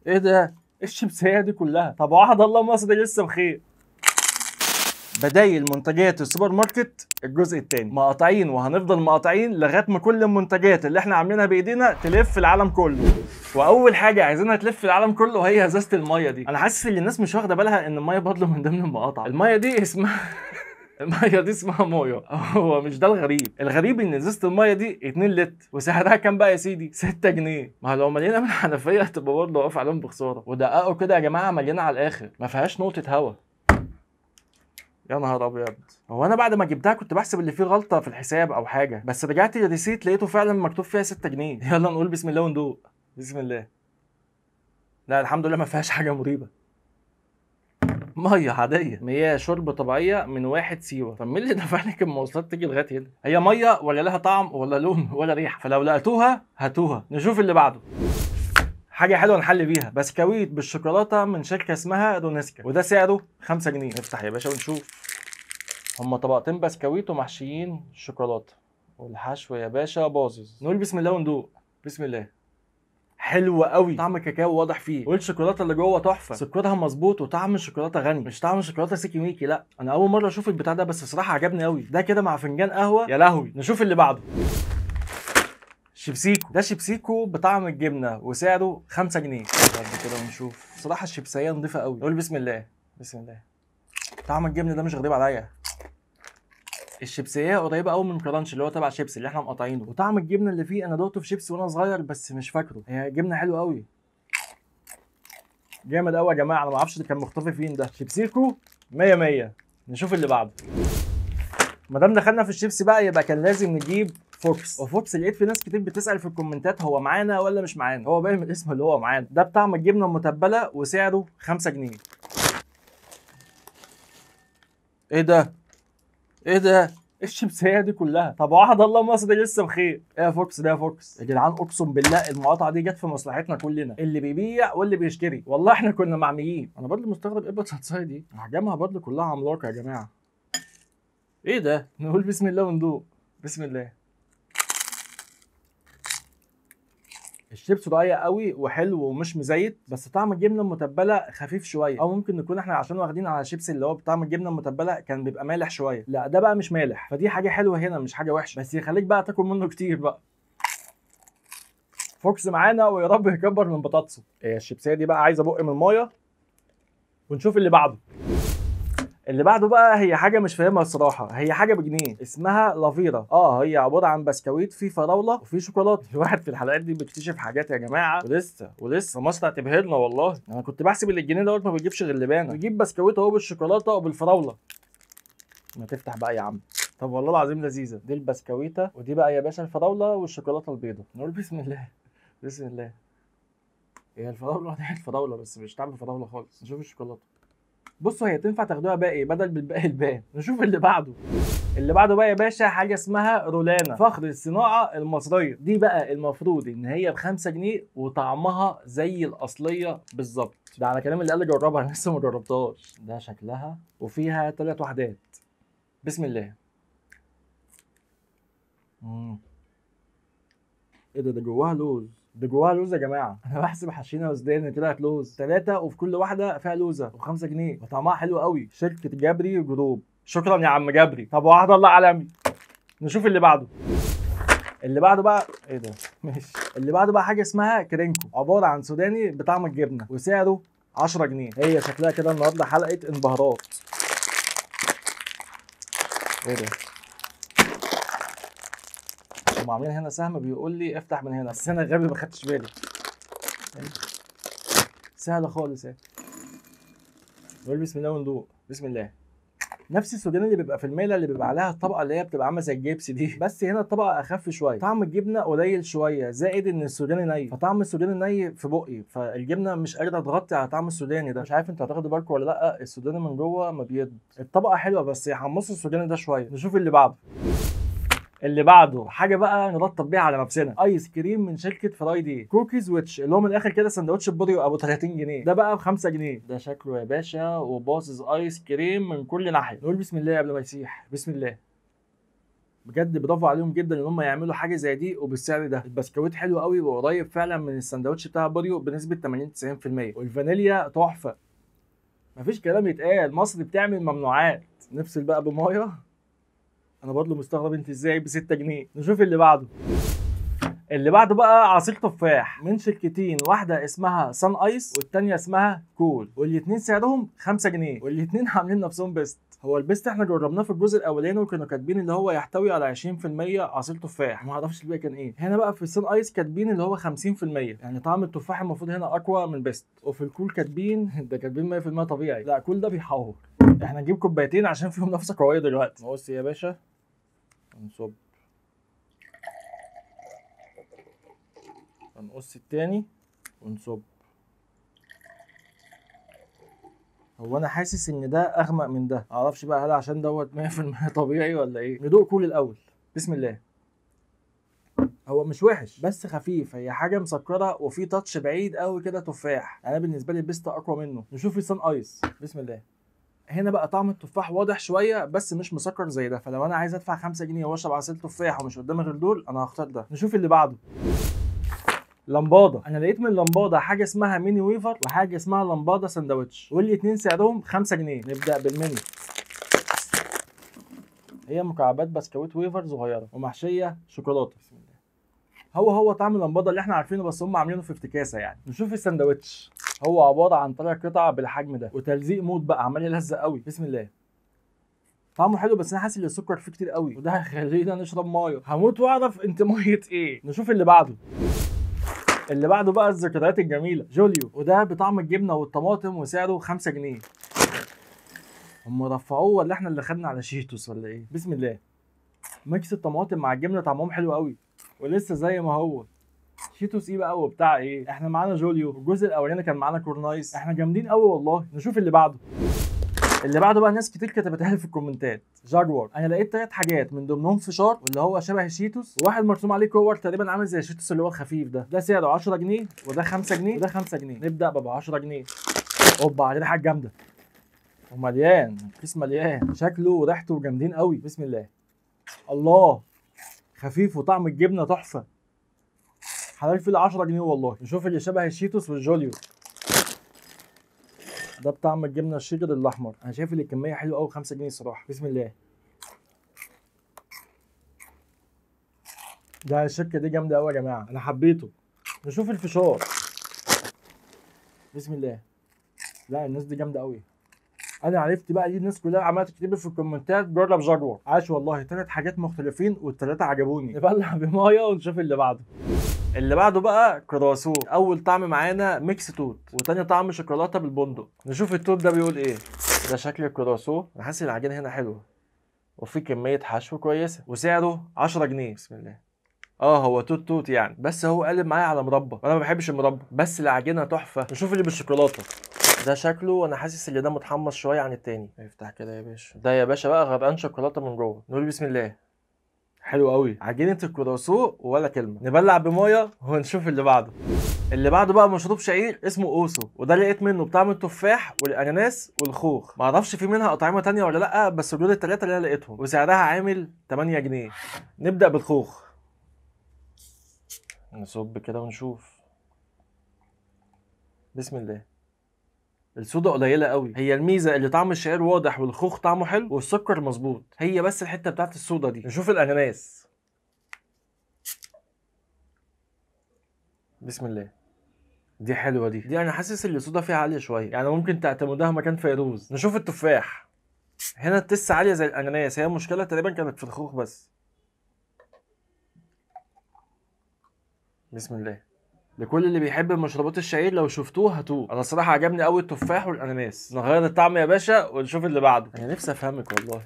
ايه ده؟ ايه الشيبسيه دي كلها؟ طب وعد الله مصر لسه بخير. بدايل منتجات السوبر ماركت الجزء الثاني. مقاطعين وهنفضل مقاطعين لغاية ما كل المنتجات اللي احنا عاملينها بايدينا تلف العالم كله. واول حاجة عايزينها تلف العالم كله هي ازازة المية دي. انا حاسس ان الناس مش واخده بالها ان المية برضه من ضمن المقاطعة. المية دي اسمها المية دي اسمها مية. هو مش ده الغريب، الغريب ان ازازة المية دي 2 لتر وسعرها كام بقى يا سيدي؟ 6 جنيه. ما لو مليانة من الحنفية هتبقى برضه واقف عليهم بخسارة. ودققوا كده يا جماعة، مليانة على الاخر، ما فيهاش نقطة هوا. يا نهار ابيض. هو انا بعد ما جبتها كنت بحسب اللي فيه غلطه في الحساب او حاجة، بس رجعت لل receipt لقيته فعلا مكتوب فيها 6 جنيه. يلا نقول بسم الله وندوق. بسم الله. لا الحمد لله ما فيهاش حاجة مريبه، مية عادية، مياه شرب طبيعية من واحد سيوه. طب مين اللي دفع لك المواصلات تيجي لغاية هنا؟ هي مية ولا لها طعم ولا لون ولا ريحه؟ فلو لقيتوها هاتوها. نشوف اللي بعده. حاجة حلوة نحل بيها، بسكويت بالشوكولاته من شركة اسمها رونسكا، وده سعره 5 جنيه. نفتح يا باشا ونشوف. هما طبقتين بسكويت ومحشيين شوكولاتة، والحشو يا باشا باظظ. نقول بسم الله وندوق. بسم الله. حلو قوي، طعم الكاكاو واضح فيه، والشوكولاته اللي جوه تحفة، سكرها مظبوط، وطعم الشوكولاتة غني، مش طعم الشوكولاتة سيكي ميكي. لا انا اول مرة اشوف البتاع ده، بس الصراحة عجبني قوي. ده كده مع فنجان قهوة يا لهوي. نشوف اللي بعده. شيبسيكو. ده شيبسيكو بطعم الجبنة وسعره 5 جنيه. بعد كده ونشوف. صراحة الشيبسيه نضيفه قوي. نقول بسم الله. بسم الله. طعم الجبنة ده مش غريب عليا. الشيبسيه قريبه قوي من كرانش اللي هو تبع شيبسي اللي احنا مقاطعينه، وطعم الجبنة اللي فيه انا دوقته في شيبسي وانا صغير بس مش فاكره. هي جبنه حلوة قوي، جامد قوي يا جماعة. انا ما اعرفش ده كان مختفي فين ده. شيبسيكو 100 100. نشوف اللي بعده. ما دام دخلنا في الشيبسي بقى يبقى كان لازم نجيب فوكس. وفوكس لقيت في ناس كتير بتسال في الكومنتات هو معانا ولا مش معانا. هو باين من اسمه اللي هو معانا. ده بطعم الجبنة المتبله وسعره 5 جنيه. ايه ده؟ ايه ده؟ ايه الشيبسيه دي كلها؟ طب وعد الله مصر لسه بخير. ايه يا فوكس ده يا فوكس؟ يا جدعان اقسم بالله المقاطعة دي جت في مصلحتنا كلنا، اللي بيبيع واللي بيشتري. والله احنا كنا معميين. انا برضه مستغرب ايه البطاطسايه دي؟ احجامها برضه كلها عملاقة يا جماعة. ايه ده؟ نقول بسم الله وندوق. بسم الله. الشيبس رقيق قوي وحلو ومش مزيت، بس طعم الجبنة المتبله خفيف شوية، او ممكن نكون احنا عشان واخدين على شيبس اللي هو بطعم الجبنة المتبله كان بيبقى مالح شوية. لا ده بقى مش مالح، فدي حاجة حلوة هنا مش حاجة وحشة، بس يخليك بقى تاكل منه كتير بقى. فوكس معانا ويا رب يكبر من بطاطسه. الشيبسيه دي بقى عايزه بق من المية. ونشوف اللي بعده. اللي بعده بقى هي حاجة مش فاهمها الصراحة، هي حاجة بجنيه اسمها لافيرا. هي عبارة عن بسكويت فيه فراوله وفيه شوكولاتة. الواحد في الحلقات دي بيكتشف حاجات يا جماعة، ولسه مصر هتبهرنا والله. انا كنت بحسب ان الجنيه دوت ما بيجيبش غير لبانه، بيجيب بسكويت اهو بالشوكولاته وبالفراوله. ما تفتح بقى يا عم. طب والله العظيم لذيذة. دي البسكويته، ودي بقى يا باشا الفراوله والشوكولاته البيضاء. نقول بسم الله. بسم الله. هي الفراوله دي الفراوله بس مش طعم الفراوله خالص. نشوف الشوكولاتة. بصوا هي تنفع تاخدوها باقي بدل بالباقي البان. نشوف اللي بعده. اللي بعده بقى يا باشا حاجة اسمها رولانا، فخر الصناعة المصرية. دي بقى المفروض ان هي ب 5 جنيه وطعمها زي الاصلية بالظبط. ده على كلام اللي قال لي جربها، انا لسه ما جربتهاش. ده شكلها، وفيها 3 وحدات. بسم الله. ايه ده؟ ده جواها لوز. ده جواها لوز يا جماعة. انا بحسب حشينا وزدان طلعت لوز. 3 وفي كل واحدة فيها لوزه، و5 جنيه، وطعمها حلو قوي. شركة جبري جروب. شكرا يا عم جبري. طب وعد الله عالمي. نشوف اللي بعده. اللي بعده بقى ايه ده؟ ماشي. اللي بعده بقى حاجة اسمها كرينكو، عبارة عن سوداني بطعم الجبنة وسعره 10 جنيه. هي شكلها كده النهارده حلقة انبهارات. ايه ده؟ هم عاملين هنا سهم بيقول لي افتح من هنا، بس انا غبي ما خدتش بالي. سهلة خالص اهي. نقول بسم الله وندوق. بسم الله. نفس السوداني اللي بيبقى في الميله اللي بيبقى عليها الطبقة اللي هي بتبقى عامله زي الجبس دي، بس هنا الطبقة اخف شوية. طعم الجبنة قليل شوية، زائد ان السوداني ني، فطعم السوداني ني في بقي، فالجبنه مش قادرة تغطي على طعم السوداني ده. مش عارف انتوا هتاخدوا بالكم ولا لا، السوداني من جوه مبيض. الطبقة حلوة بس يحمصوا السوداني ده شوية. نشوف اللي بعده. اللي بعده حاجة بقى نرطب بيها على نفسنا، ايس كريم من شركة فرايدي كوكيز ويتش، اللي هو من الاخر كده سندوتش بوريو ابو 30 جنيه. ده بقى ب 5 جنيه. ده شكله يا باشا وباصص ايس كريم من كل ناحية. نقول بسم الله قبل ما يسيح. بسم الله. بجد برافو عليهم جدا ان هم يعملوا حاجة زي دي وبالسعر ده. البسكويت حلو قوي وقريب فعلا من السندوتش بتاع بوريو بنسبة 80 90%، والفانيليا تحفة. مفيش كلام يتقال، مصر بتعمل ممنوعات. نفصل بقى بميه. انا برضه مستغرب انت ازاي ب 6 جنيه. نشوف اللي بعده. اللي بعده بقى عصير تفاح من شركتين، واحدة اسمها Sun Ice والثانية اسمها Cool، والاثنين سعرهم 5 جنيه، والاثنين عاملين نفسهم Best. هو ال Best احنا جربناه في الجزء الاولاني وكانوا كاتبين اللي هو يحتوي على 20% عصير تفاح، ما اعرفش الباقي كان ايه. هنا بقى في ال Sun Ice كاتبين اللي هو 50%، يعني طعم التفاح المفروض هنا اقوى من Best. وفي ال Cool كاتبين ده كاتبين 100% طبيعي. لا Cool ده بيحور. احنا نجيب كوبايتين عشان فيهم نفسه قوية دلوقتي. بص يا باشا، نصب، هنقص التاني ونصب. هو انا حاسس ان ده اغمق من ده، معرفش بقى هل عشان دوت 100% طبيعي ولا ايه. ندوق Cool الاول. بسم الله. هو مش وحش بس خفيف، هي حاجة مسكره وفي touch بعيد قوي كده تفاح. انا بالنسبة لي ال Best اقوى منه. نشوف ال Sun Ice. بسم الله. هنا بقى طعم التفاح واضح شوية بس مش مسكر زي ده، فلو انا عايز ادفع 5 جنيه واشرب عصير تفاح ومش قدامي غير دول، انا هختار ده. نشوف اللي بعده. لمباده. انا لقيت من لمباده حاجة اسمها mini wafer وحاجه اسمها لمباده ساندوتش، والاثنين سعرهم 5 جنيه. نبدا بالميني. هي مكعبات بسكويت ويفر صغيرة ومحشيه شوكولاتة. بسم الله. هو طعم اللمباده اللي احنا عارفينه، بس هم عاملينه في افتكاسه يعني. نشوف الساندوتش. هو عبارة عن 3 قطع بالحجم ده، وتلزيق موت بقى، عمال يلزق قوي. بسم الله. طعمه حلو بس انا حاسس ان السكر فيه كتير قوي، وده هيخلينا نشرب مية. هموت واعرف انت مية ايه. نشوف اللي بعده. اللي بعده بقى الذكريات الجميلة، جوليو، وده بطعم الجبنة والطماطم وسعره 5 جنيه. هم رفعوه ولا احنا اللي خدنا على شيتوس ولا ايه؟ بسم الله. mix الطماطم مع الجبنة طعمهم حلو قوي، ولسه زي ما هو. شيتوس ايه بقى وبتاع ايه؟ احنا معانا جوليو، الجزء الاولاني كان معانا كورنايس. احنا جامدين قوي والله. نشوف اللي بعده. اللي بعده بقى ناس كتير كتبتها لي في الكومنتات، جاكوار. انا لقيت 3 حاجات من ضمنهم فشار واللي هو شبه شيتوس، وواحد مرسوم عليه كور تقريبا عامل زي شيتوس اللي هو الخفيف ده. ده سعره 10 جنيه، وده 5 جنيه، وده 5 جنيه. نبدا ب 10 جنيه. اوبا، عليه ريحه جامدة ومليان، الكيس مليان، شكله وريحته جامدين قوي. بسم الله. الله، خفيف وطعم الجبنة تحفة. حلال فيه 10 جنيه والله. نشوف اللي شبه الشيتوس والجوليو. ده بطعم الجبنة الشيدر الاحمر. انا شايف ان الكمية حلوة قوي، 5 جنيه الصراحة. بسم الله. ده الشركة دي جامدة قوي يا جماعة، انا حبيته. نشوف الفشار. بسم الله. لا الناس دي جامدة قوي. انا عرفت بقى دي الناس كلها عماله تكتب في الكومنتات جرب جاكوار. عاش والله، 3 حاجات مختلفين والثلاثة عجبوني. نبلع بميه ونشوف اللي بعده. اللي بعده بقى كراسو. اول طعم معانا mix توت، وتاني طعم شوكولاتة بالبندق. نشوف التوت ده بيقول ايه. ده شكل الكراسو. انا حاسس العجينة هنا حلوة وفي كمية حشو كويسة، وسعره 10 جنيه. بسم الله. هو توت توت يعني، بس هو قالب معايا على مربى، وانا ما بحبش المربى، بس العجينة تحفة. نشوف اللي بالشوكولاته. ده شكله، وانا حاسس ان ده متحمص شوية عن التاني. افتح كده يا باشا. ده يا باشا بقى غرقان شوكولاتة من جوه. نقول بسم الله. حلو قوي عجينه الكراسو ولا كلمة. نبلع بميه ونشوف اللي بعده. اللي بعده بقى مشروب شعير اسمه اوسو، وده لقيت منه بطعم التفاح والاناناس والخوخ. معرفش في منها اطعمه تانية ولا لا، بس دول الثلاثة اللي انا لقيتهم، وسعرها عامل 8 جنيه. نبدا بالخوخ. نصب كده ونشوف. بسم الله. الصودا قليله قوي. هي الميزة اللي طعم الشعير واضح والخوخ طعمه حلو والسكر مظبوط، هي بس الحتة بتاعت الصودا دي. نشوف الاناناس. بسم الله. دي حلوة دي انا حاسس ان الصودا فيها عالية شوية، يعني ممكن تعتمدها مكان فيروز. نشوف التفاح. هنا التس عالية زي الاناناس، هي المشكلة تقريبا كانت في الخوخ بس. بسم الله. لكل اللي بيحب مشروبات الشعير لو شفتوه هاتوه. انا الصراحة عجبني قوي التفاح والاناناس. نغير الطعم يا باشا ونشوف اللي بعده. انا نفسي افهمك والله.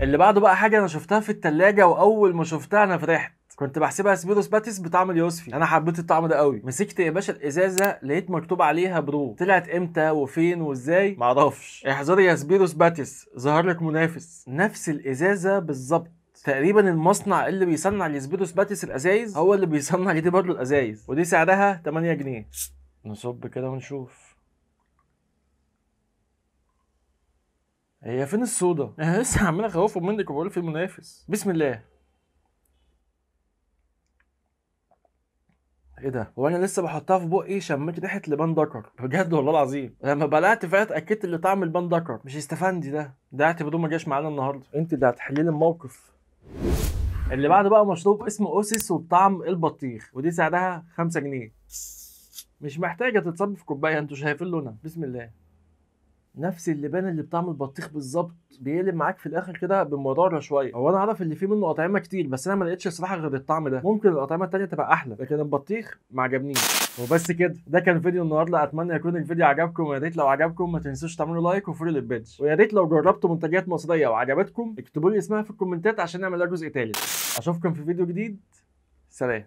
اللي بعده بقى حاجة انا شفتها في التلاجة، واول ما شفتها انا فرحت. كنت بحسبها سبيروس باتيس بطعم اليوسفي، انا حبيت الطعم ده قوي. مسكت يا باشا الازازه لقيت مكتوب عليها برو. طلعت امتى وفين وازاي معرفش. احذري يا سبيروس باتيس، ظهر لك منافس. نفس الازازه بالظبط تقريبا. المصنع اللي بيصنع السبيروس باتيس الازايز هو اللي بيصنع دي برضه الازايز، ودي سعرها 8 جنيه. نصب كده ونشوف. هي فين الصودا؟ انا لسه عمال اخوفهم منك وبقول في منافس. بسم الله. ايه ده؟ هو انا لسه بحطها في بقي شميت ريحه لبان دكر بجد والله العظيم. لما بلعت فيها اتاكدت ان طعم البان دكر، مش استفندي ده. ده اعتبروه ما جاش معانا النهارده، انت اللي هتحلي لي الموقف. اللي بعده بقى مشروب اسمه اوسيس وبطعم البطيخ، ودي سعرها 5 جنيه. مش محتاجه تتصب في كوباية، انتوا شايفين لونها. بسم الله. نفس اللبان اللي بطعم البطيخ بالظبط، بيقلب معاك في الاخر كده بمراره شوية. هو انا اعرف اللي فيه منه اطعمه كتير، بس انا ما لقيتش الصراحة غير الطعم ده. ممكن الاطعمة التانية تبقى احلى، لكن البطيخ ما عجبنيش. وبس كده، ده كان فيديو النهارده. اتمنى يكون الفيديو عجبكم، ويا ريت لو عجبكم ما تنسوش تعملوا like و follow لل page، ويا ريت لو جربتوا منتجات مصرية وعجبتكم اكتبوا لي اسمها في الكومنتات عشان نعمل لها جزء تالت. اشوفكم في فيديو جديد، سلام.